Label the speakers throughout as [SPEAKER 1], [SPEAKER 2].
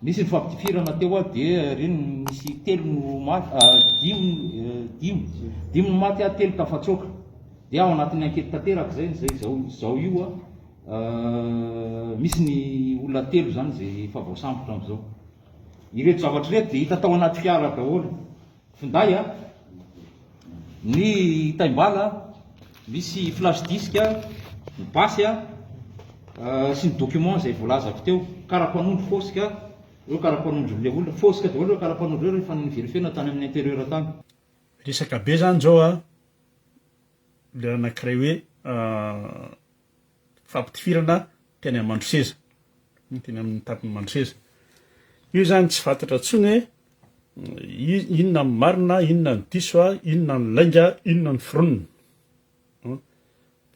[SPEAKER 1] Nisy ny fampitifirana teo a dia ireny nisy telo no maty dimy dimy dimy no maty a telo tafatsoaka. Dia ao anatin'ny enquête tanteraka izay izay izao izao io a misy ny olona telo izany izay efa voasambotra amin'izao. Ireto zavatra ireto dia hita tao anaty fiara daholo. Finday a, ny taimbala, misy flash disque, ny basy a, sy ny document izay voalazako teo, karapanondro fosika, ireo karapanondron'ilay olona, fosika daholo ireo karapanondro ireo rehefa ni-verifier-na tany amin'ny intérieur tany.
[SPEAKER 2] Resaka be zany zao a, le anakiray hoe fampitifirana teny Mandroseza, teny amin'ny tapon'i Mandroseza. Io zany tsy fantatra intsony hoe inona ny marina, inona ny diso, inona ny lainga, inona ny foronina.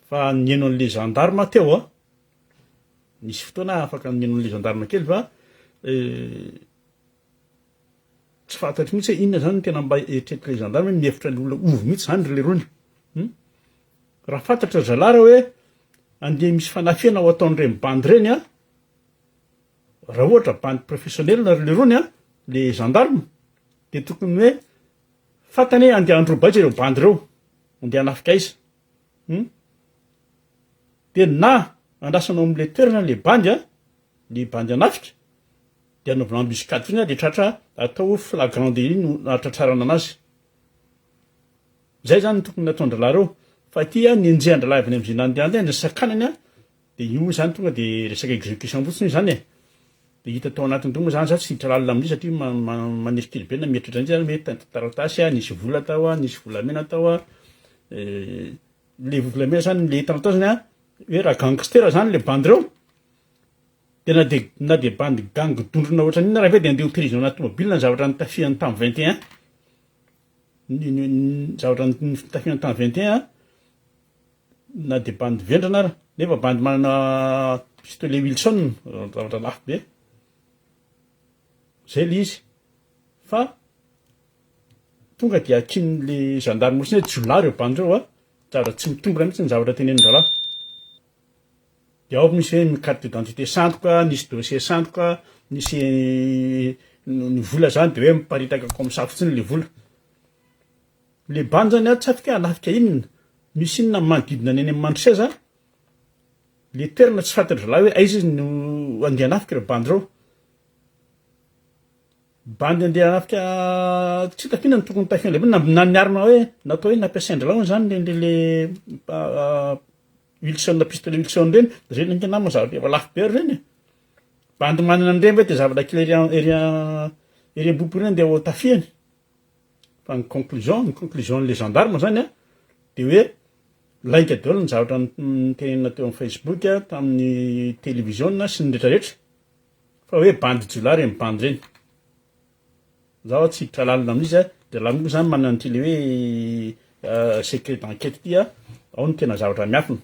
[SPEAKER 2] Fa nihaino an'le gendarme teo a, nisy fotoana afaka nihaino an'le gendarme kely fa Tsy fantatro mihitsy hoe inona zany no tena mba eritreretin'ilay gendarme hoe mihevitra ny olona ovy mihitsy zany ry lerony. Hum? Raha fantatra ry zalahy raha hoe andeha misy fanafihana ho ataon'ireny bandy ireny an, raha ohatra bandy professionnel ry lerony an, le gendarme, dia tokony hoe fantany hoe andeha handroba aiza ireo bandy ireo, andeha hanafika aiza. Hum? Dia na andrasana ao amin'ilay toerana le bandy an, le bandy hanafika, Dia anaovana embuscade fotsiny dia tratra atao flagrant délit no nahatratrarana anazy. Zay zany no tokony nataon-dralahy reo. Fa ity an, nenjehan-dralahy avy any am'zay nandehandeha ny sakanany an, dia io moa zany tonga dia resaka execution fotsiny io zany e. Dia hita tao anatin'ireo moa zany za tsy hiditra lalina amin'io satria manirikiry be na mieritreritra mihitsy zany hoe taratasy an, nisy vola tao an, nisy volamena tao an, le volamena zany le entana tao zany an, hoe raha gangster zany le bandy reo, Dia na dia na dia bandy gang dondrona ohatran'inona ary ve dia andeha ho tehirizina anaty tomobile ny zavatra nitafihany tamin'ny 21 ny ny ny zavatra nitafihany tamin'ny 21 na dia bandy vendrana ara nefa bandy manana pistolet Wilson zavatra lafo be zay le izy fa tonga dia akin'le gendarme fotsiny hoe jiolahy ireo bandy ireo a zavatra tsy mitombina mihitsy ny zavatra tenenin-drahalahy. Dia ao misy hoe ny carte d'identité sandoka, nisy dossier sandoka, nisy ny vola zany de hoe miparitaka comme ça fotsiny le vola. Le bandy zany tsy afaka hanafika inona, misy inona manodidina ny eny amin'ny Mandroseza, le toerana tsy fantatry zalahy hoe aiza izy no andeha hanafika ireo bandy ireo. Bandy andeha hanafika tsy hitako inona no tokony tafihan'ilay bandy, na ny arme hoe natao hoe nampiasain-dry zalahy hono zany le le Wilson pistolet Wilson reny, reny ange nama zavatra efa lafo be ary reny e. Bandy manana an'ireny ve de zavatra kely ery ery ery ambohipo ireny de ho tafihany. Fa ny conclusion, ny conclusion n'le gendarme zany a, de hoe lainga daholo ny zavatra notenenina teo amin'ny Facebook, tamin'ny télévision sy ny retraretra, fa hoe bandy jiolahy reny bandy reny. Zaho tsy hiditra lalina amin'izy a, de raha moa zany manana an'ity le hoe secret d'enquête ity a, ao no tena zavatra miafina,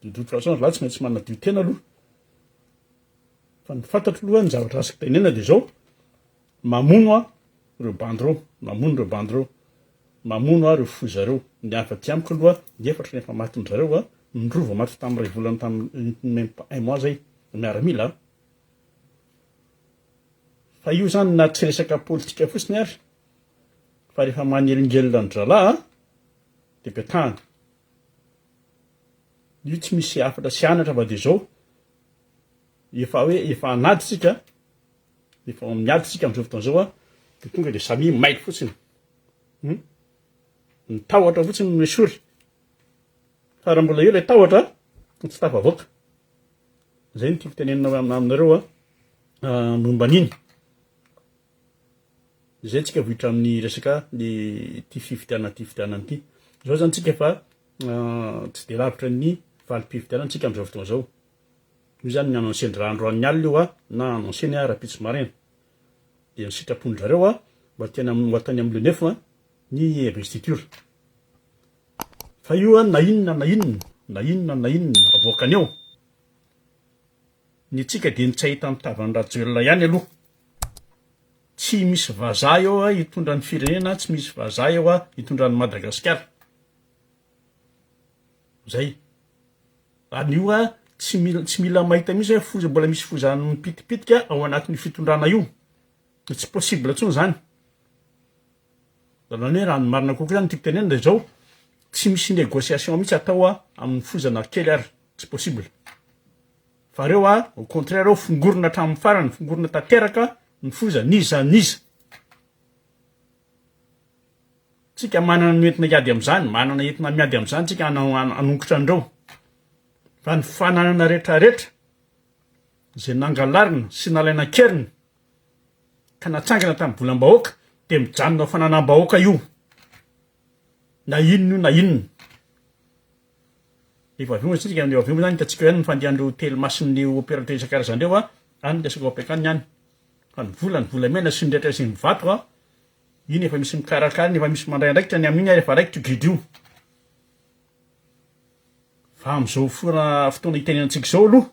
[SPEAKER 2] de toute façon zalahy tsy maintsy manadio tena aloha, fa ny fantatro aloha ny zavatra azoko tenenina de zao, mamono aho reo bandy reo, mamono reo bandy reo, mamono aho reo foza reo, ny avy aty amiko aloha ny efatra no efa matin-dry zareo a, ny roa vao maty tamin'ny iray volana tamin'ny même pas un mois zay, miaramila a. Fa io zany na tsy resaka politika fotsiny ary fa rehefa manelingelina an dralahy a de petahana. Io tsy misy hafatra sy anatra fa de zao efa hoe efa an'ady tsika efa ao amin'ny ady tsika am'zao fotoana zao a de tonga de samia mailo fotsiny. Hum? Ny tahotra fotsiny no esory. Fa raha mbola eo ilay tahotra tsy tafavoaka. Zay no tiako tenenina aminareo a momba an'iny. Zay tsika vohitra amin'ny resaka ny ity fifidianana ity fifidianana ity. Zao zany tsika fa tsy de lavitra ny valim-pifidianana tsika amin'izao fotoana izao. Io zany ny annoncen-dry androany alina io a na annonceny a rahampitso maraina. De ny sitrapon-dry zareo a mba tena ho atany amin'ny le neuf ny investiture. Fa io an na inona na inona, na inona na inona avoakany eo, ny antsika dia ny tsy hahita ny tavan'i Rajoelina ihany aloha. Tsy misy vazaha eo hitondra ny firenena, tsy misy vazaha eo hitondra an'i Madagasikara. Zay. Ary io an, Tsy mila tsy mila mahita mihitsy hoe foza mbola misy foza mipitipitika ao anatin'io fitondrana io. Tsy possible intsony zany. Zany hoe raha ny marina kokoa zany ny tiako tenenina dia zao, tsy misy négociation mihitsy atao amin'ny foza na kely ary, tsy possible. Fa reo a, au contraire reo fongorona hatramin'ny farany, fongorona tanteraka ny foza, n'iza n'iza. Tsika manana ny entina hiady amin'izany, manana entina miady amin'izany tsika hanongotra an'ireo. Fa ny fananana retraretra izay nangalarina sy nalaina an-keriny ka natsangana tamin'ny volam-bahoaka dia mijanona ho fananam-bahoaka io na inona io na inona. Efa avy eo isika, avy eo zany hitantsika ihany ny fandehan'ireo telma sy ny opérateur isan-karazany ireo a, any ny resaka OPEC any any. Fa ny vola, ny volamena sy ny rehetra sy ny vato a, iny efa misy mikarakara iny, efa misy mandray andraikitra ny amin'iny ary efa raikitra io gidro io. Fa amin'izao fotoana fotoana itenenantsika izao aloha,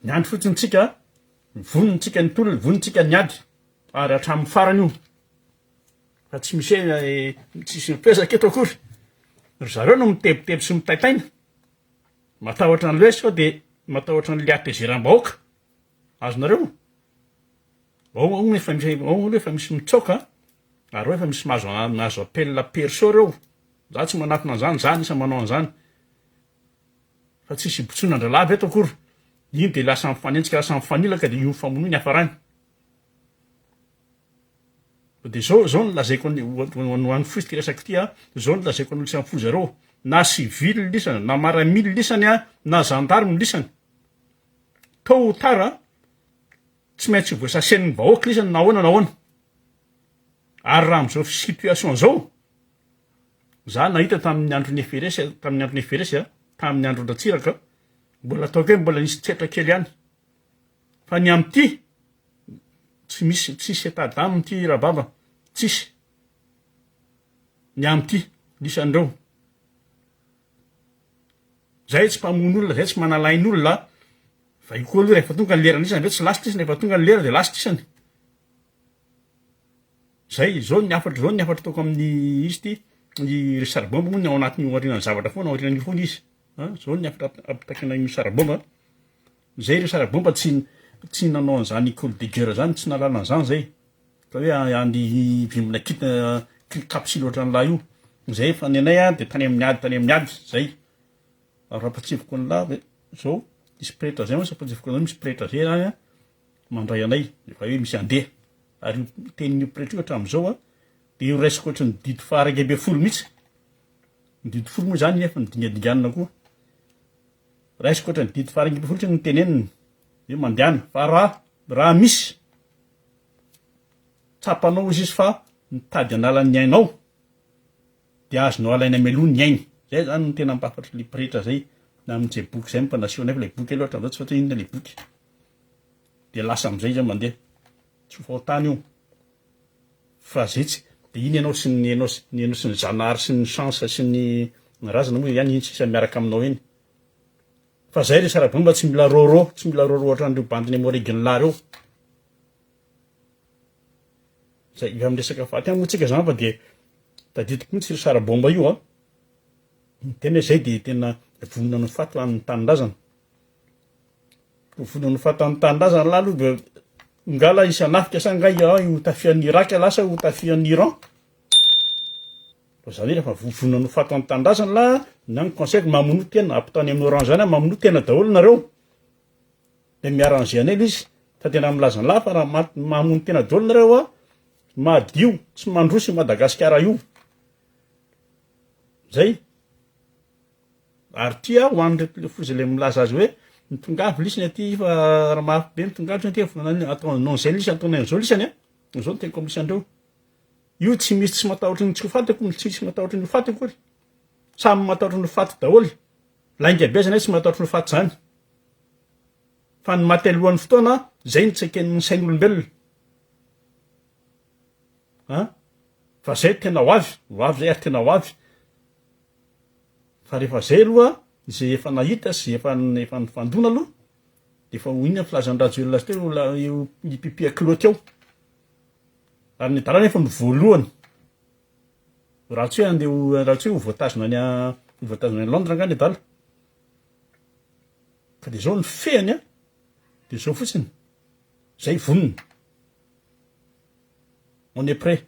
[SPEAKER 2] miandry fotsiny tsika, vonona tsika ny tolona, vonona tsika ny ady, ary hatramin'ny farany io. Fa tsy misy hoe tsisy mifezaka eto akory. Ry zareo no mitebiteby sy mitaitaina. Matahotra an'ilay sao dia matahotra an'ilay hatezeram-bahoaka. Azonareo? Ao ao efa misy ao aloha efa misy mitsaoka ary ao efa misy mahazo mahazo appel perso reo. Za tsy manatona an'izany, za anisan'ny manao an'izany. Fa tsisy ibotsonan-dralava eto akory. Iny dia lasa mifanenjika, lasa mifanilaka dia io mifamono io ny hiafarany. Dia zao zao no lazaiko ny ho an'ny foza ity resaka ity a, zao no lazaiko an'olo tsy foza reo, na civil lisany, na maramila lisany a, na gendarme lisany, tôt ou tard a, tsy maintsy voasasen'ny vahoaka lisany na ahoana na ahoana, ary raha am'zao situation zao, za nahita tamin'ny andron'ny FRS, tamin'ny andron'ny FRS a, tamin'ny andron-dRatsiraka, mbola ataoko hoe mbola nisy tsetra kely ihany, Fa ny amin'ity tsy misy tsisy état d'âme ity rababa tsisy ny amin'ity isan'ireo zay tsy mpamono olona zay tsy manalain'olona fa io koa aloha rehefa tonga ny lerany isany ve tsy last isany rehefa tonga ny lera de last isany zay zao ny hafatra zao ny hafatra ataoko amin'ny izy ty ny ry saribomba moa ny ao anatin'io aorianan'ny zavatra foana aorianan'io foana izy a zao ny hafatra ampitakiana ny saribomba Zay ry sarabomba tsy tsy nanao an'izany école de guerre zany, tsy nahalala an'izany zay. Fa hoe andeha hivimbina kit capsule ohatran'lah io. Zay fa ny anay de tany amin'ny ady tany amin'ny ady zay. Ary rampatsivoko an'lah ve zao misy pretra zay mantsy rampatsivoko an'lah misy pretra zay zany an mandray anay rehefa hoe misy andeha. Ary io tenin'io pretra io hatramin'izao an de io raisiko ohatran'ny didy faha 11 mihitsy. Ny didy folo moa zany nefa nodingadinganina koa. Raisiko ohatran'ny didy faha fotsiny no teneniny hoe mandehana fa raha raha misy tsapanao izy izy fa mitady hanala ny ainao dia azonao alaina mialoha ny ainy. Zay zany no tena ampahafantatry le pretra zay na amin'izay boky zay mba nasehonay fa le boky aloha hatramin'izao tsy fantatra hoe inona le boky. Dia lasa amin'izay izy mandeha. Tsy ho fahotana io. Fa zay tsy dia iny ianao sy ny ianao sy ny ianao sy ny Zanahary sy ny chance sy ny razana moa ihany iny sisa miaraka aminao iny. Fa zay ry sarabomba tsy mila rôrô, tsy mila rôrô ohatran'ireo bandin'i Emoriginla reo. Zay efa miresaka faty ihany moa tsika zany fa dia tadidiko mihitsy ry sarabomba io a. Ny tena hoe zay dia tena vonona ny faty ho an'ny tanindrazana. Vonona ny faty amin'ny tanindrazana lah aloha dia nga lah hisy hanafika sa nga ho tafihan'ny Irak lah sa ho tafihan'ny Iran? Fa zany hoe rehefa vonona ny faty amin'ny tanindrazana lah na ny conseil mamonoa tena ampitany amin'ny orange any mamonoa tena daholo nareo dia miara-an'izay anay ilay izy fa tena milaza an'lah fa raha mamono tena daholo nareo a madio tsy mandroso i Madagasikara io zay. Ary ty aho ho an'ireto le foza le milaza azy hoe mitongava lisany aty fa raha mafy be mitongava lisany aty fa atao non zay lisany ataonay an'izao lisany a, zao no teniko amin'ny lisandreo. Io tsy misy tsy matahotra ny tsy ho faty akory, tsy misy matahotra ny ho faty akory. Samy matahotra ny ho faty daholo. Lainga be zany hoe tsy matahotra ny ho faty zany. Fa ny maty alohan'ny fotoana zay no tsy eken'ny sain'olombelona. An? Fa zay tena ho avy, ho avy zay ary tena ho avy. Fa rehefa zay aloha, izay efa nahita sy efa efa nifandona aloha, de efa ho inona ny filazan'i Rajoelina azy teo, io hipipiha kilaoty ao. Ary ny adala nefa no voalohany. Raha tsy hoe andeha ho raha tsy hoe ho voatazona any ho voatazona any Londres angaha ny adala. Fa de zao ny fehiny a, de zao fotsiny, zay vonona. On est prêt.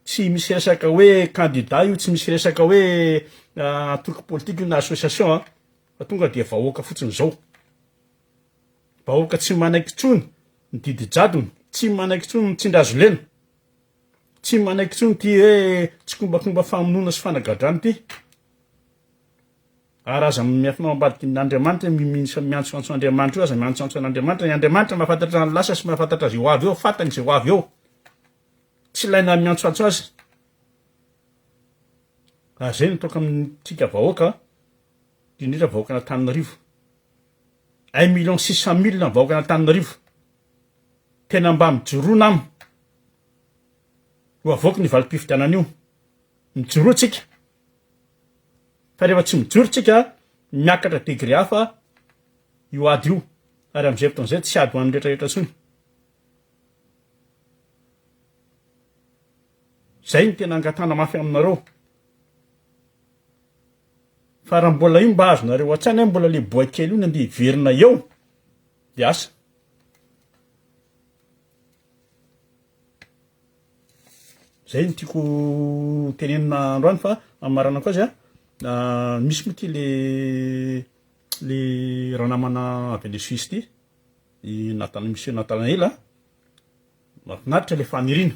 [SPEAKER 2] Tsy misy resaka hoe candidat io, tsy misy resaka hoe antoko politika io na association a, fa tonga dia vahoaka fotsiny zao. Vahoaka tsy manaiky intsony ny didy jadona, tsy manaiky intsony ny tsindry hazo lena, tsy manaiky intsony ity hoe tsikombakomba famonoana sy fanagadrana ity. Ary aza miafina ao ambadiky ny Andriamanitra, miantsoantso Andriamanitra io, aza miantsoantso an'Andriamanitra, ny Andriamanitra mahafantatra ny lasa sy mahafantatra izay ho avy eo, fantany izay ho avy eo. Tsy ilaina miantsoantso azy. Ary izay no ataoko amintsika vahoaka, indrindra vahoakan'Antananarivo. Un million six cent mille ny vahoakan'Antananarivo. Tena mba mijoroa nama. Ho avoaka ny valim-pifidianana io. Mijoroa tsika. Fa rehefa tsy mijoro tsika, miakatra degré hafa io ady io. Ary amin'izay fotoana izay tsy ady ho an'ny rehetra rehetra intsony. Zay no tena angatahana mafy aminareo. Fa raha mbola io mba azonareo an-tsaina hoe mbola le boay kely io no andeha hiverina eo, de asa. Zay no tiako tenenina androany fa hamaranako azy a, misy moa ty le le ranamana avy any Suisse ty, i Nathan, monsieur Nathanael a, mahafinaritra le faniriana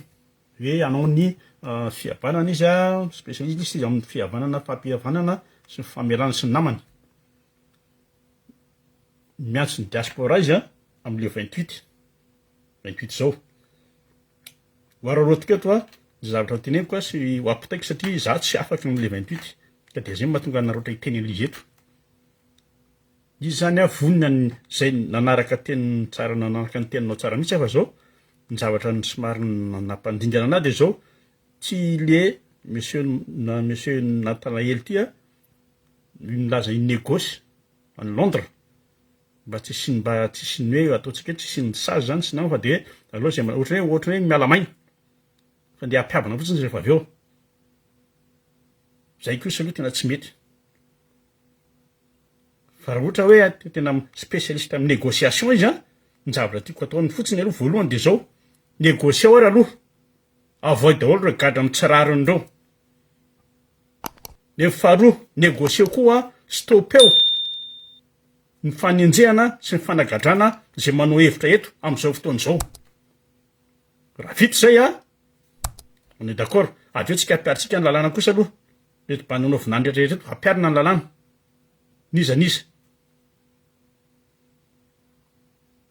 [SPEAKER 2] hoe hanao ny fihavanana izy a, spécialiste izy amin'ny fihavanana, fampihavanana sy ny famelana sy ny namany. Miantso ny diaspora izy a amle 28, 28 zao. Ho araraotiko eto a, ny zavatra ho teneniko a sy ho ampitaiko satria za tsy afaka amle 28 ka dia zay no mahatonga anareo hiteny an'le izy eto. Izy zany a vonona ny zay nanaraka teny tsara nanaraka ny teninao tsara mihitsy aho fa zao ny zavatra ny somary nampandingana anah dia zao tsy le monsieur na monsieur Nathanael ty a nilaza hi-négoce any Londres mba tsy hisian'ny mba tsy hisian'ny hoe ataontsika hoe tsy hisian'ny sazy zany sy nama fa de aleo zay ohatran'ny hoe ohatran'ny hoe miala maina fa ndeha hampihavana fotsiny izy rehefa avy eo. Zay kosa aloha tena tsy mety. Fa raha ohatra hoe tena spécialiste amin'ny négociation izy an, ny zavatra tiako ataony fotsiny aloha voalohany de zao, négocier ary aloha, avoay daholo ireo gadra amin'ny tsy rariny ireo. De ny faharoa, négocier koa, stopeo ny fanenjehana sy ny fanagadrana izay manao hevitra eto amin'izao fotoana izao. Raha vita izay an, on est d'accord. Avy eo tsika ampiharintsika ny lalàna kosa aloha. Reto bandy nanao vinany rehetra rehetra reto, ampiharina ny lalàna. N'iza n'iza.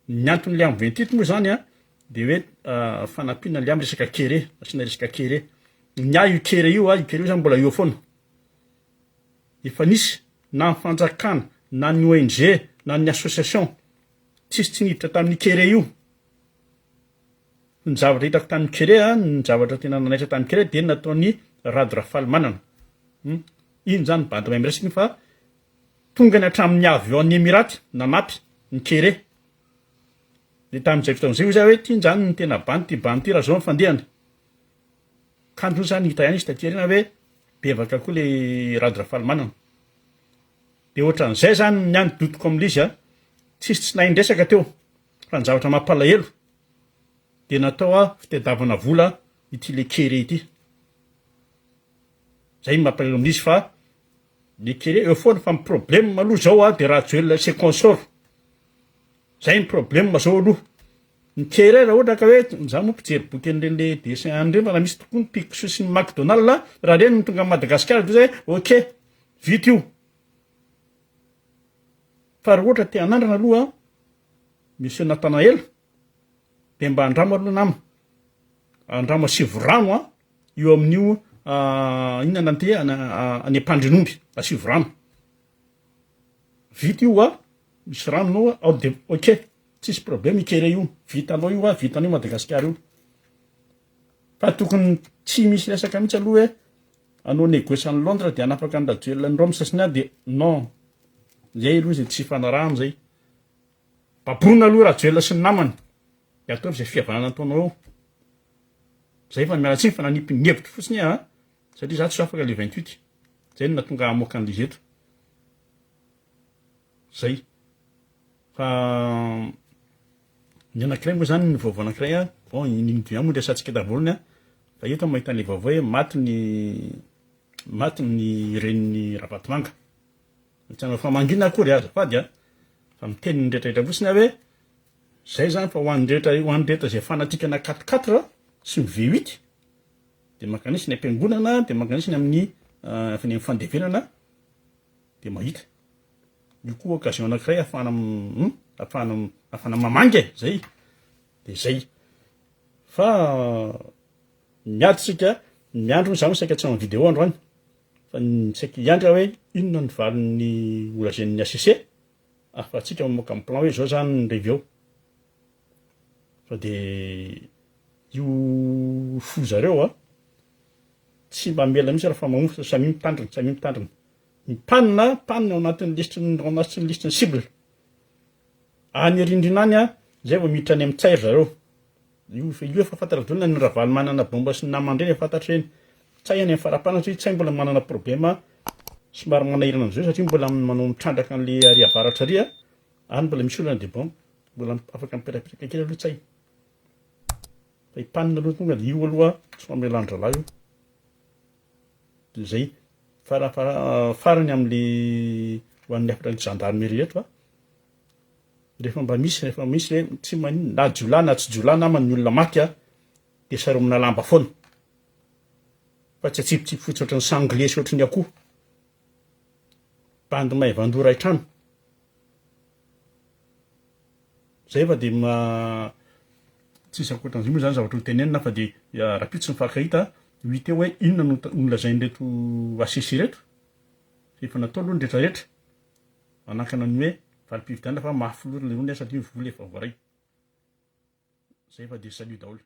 [SPEAKER 2] Ny anton'ilay am 28 moa izany an, dia hoe fanampiana ilay am resaka kere, asiana resaka kere. Ny ahy io kere io an, io kere io zany mbola eo foana. Efa nisy na ny fanjakana na ny ONG na ny association, tsisy tsy niditra tamin'io kere io. Ny zavatra hitako tamin'ny kere an, ny zavatra tena nanaitra tamin'ny kere dia ny nataon'i Rado Rafalimanana. Iny zany bandy mahay miresaka iny fa tongany hatramin'ny avy ao any Emirates nanampy ny kere. Dia tamin'izay fotoana izay hoy za hoe ity zany no tena bandy ity bandy ity raha zao ny fandehany. Kanjo zany hita ihany izy taty aoriana hoe bevaka koa le Rado Rafalimanana. Dia ohatran'izay zany ny ahy ny dotiko amin'ilay izy a. Tsisy tsy nahay niresaka teo fa ny zavatra mampalahelo dia natao fitadiavana vola ity le kere ity. Zay ny mampalahelo amin'izy fa le kere eo foana fa ny problème aloha zao a de Rajoelina et ses consorts. Zay ny problème zao aloha. Ny kere raha ohatra ka hoe za moa mpijery boky an'ireny le dessin any ireny fa raha misy tokoa ny Picsou sy ny McDonald raha ireny no tonga any Madagasikara dia zay ok vita io. Fa raha ohatra te hanandrana aloha Monsieur Nathanael dia mba andramo aloha nama, andramo asivo rano a eo amin'io inona anarany ty any Ampandrinomby asivo rano. Vita io a, misy rano ao ao de ok, tsisy problème i kere io, vitanao io a, vitanao Madagasikara io. Fa tokony tsy misy resaka mihitsy aloha hoe hanao négoce any Londres de hanapaka an'i Rajoelina any Rome sasiny any de non, zay aloha zay tsy ifanarahana zay. Baboina aloha Rajoelina sy ny namany de ataovy zay fihavanana ataonao eo. Zay fa miala tsiny fa nanipy ny hevitro fotsiny aho a, satria za tsy ho afaka le 28. Zay no nahatonga ahy hamoaka an'le izy eto. Zay. Fa ny anankiray moa zany ny vaovao anankiray a, bon iny iny dia moa resahantsika daholo an, fa eto aho mahita an'ilay vaovao hoe maty ny maty ny renin'i Ravatomanga. Tsy hanao famangiana akory azafady a, fa miteny ny rehetra rehetra fotsiny aho hoe zay zany fa ho an'ny rehetra ho an'ny rehetra izay fanatique ana quatre quatre sy ny V huit dia mankanesy ny am-piangonana dia mankanesy ny amin'ny efa ny amin'ny fandevenana dia mahita. Io koa occasion anankiray ahafahana ahafahana ahafahana mamangy e, zay. De zay. Fa miady tsika, miandry moa za moa saika tsy hanao vidéo androany. Fa saika hiandry aho hoe inona ny valin'ny holazain'ny HCC ahafahantsika mamoaka ny plan hoe zao zany ny revy ao. Fa de io fo zareo a, tsy mba mamela mihitsy raha fa mamoa fa samia mitandrina, samia mitandrina. Ny panne, panne ao anatin'ny lisitry ny ao anatin'ny lisitry ny cible. Any arindrina any a, zay vao miditra any amin'ny Ntsay ry zareo. Io io efa fantatra daholo na ny Ravalomanana bomba sy ny namany ireny efa fantatra ireny. Ntsay any amin'ny farapanana satria Ntsay mbola manana problema somary manahirana an'izao satria mbola manao mitrandraka an'le ary avaratra ary a, any mbola misy olana de bon mbola afaka mipetrapetraka kely aloha Ntsay. Fa i panne aloha tonga de io aloha tsy mamela an-dralahy io. De zay. Fara fara farany amle ho an'ny hafatra ny gendarmerie eto a, rehefa mba misy rehefa misy hoe tsy maninona na jiolahy na tsy jiolahy nama ny olona maty a, de saromina lamba foana fa tsy atsipitsipy fotsiny ohatran'ny sanglier sy ohatran'ny akoho. Bandy maivandoha iray trano. Zay fa de ma tsisy ankoatran'izay moa zany zavatra ho tenenina fa de rahampitso mifankahita ho hita eo hoe inona no nolazain'ireto HCC ireto fa efa natao aloha ny rehetra rehetra manankana ny hoe valim-pifidianana fa mafy loha le olona satria ny vola efa voaray. Zay fa de salut daholo.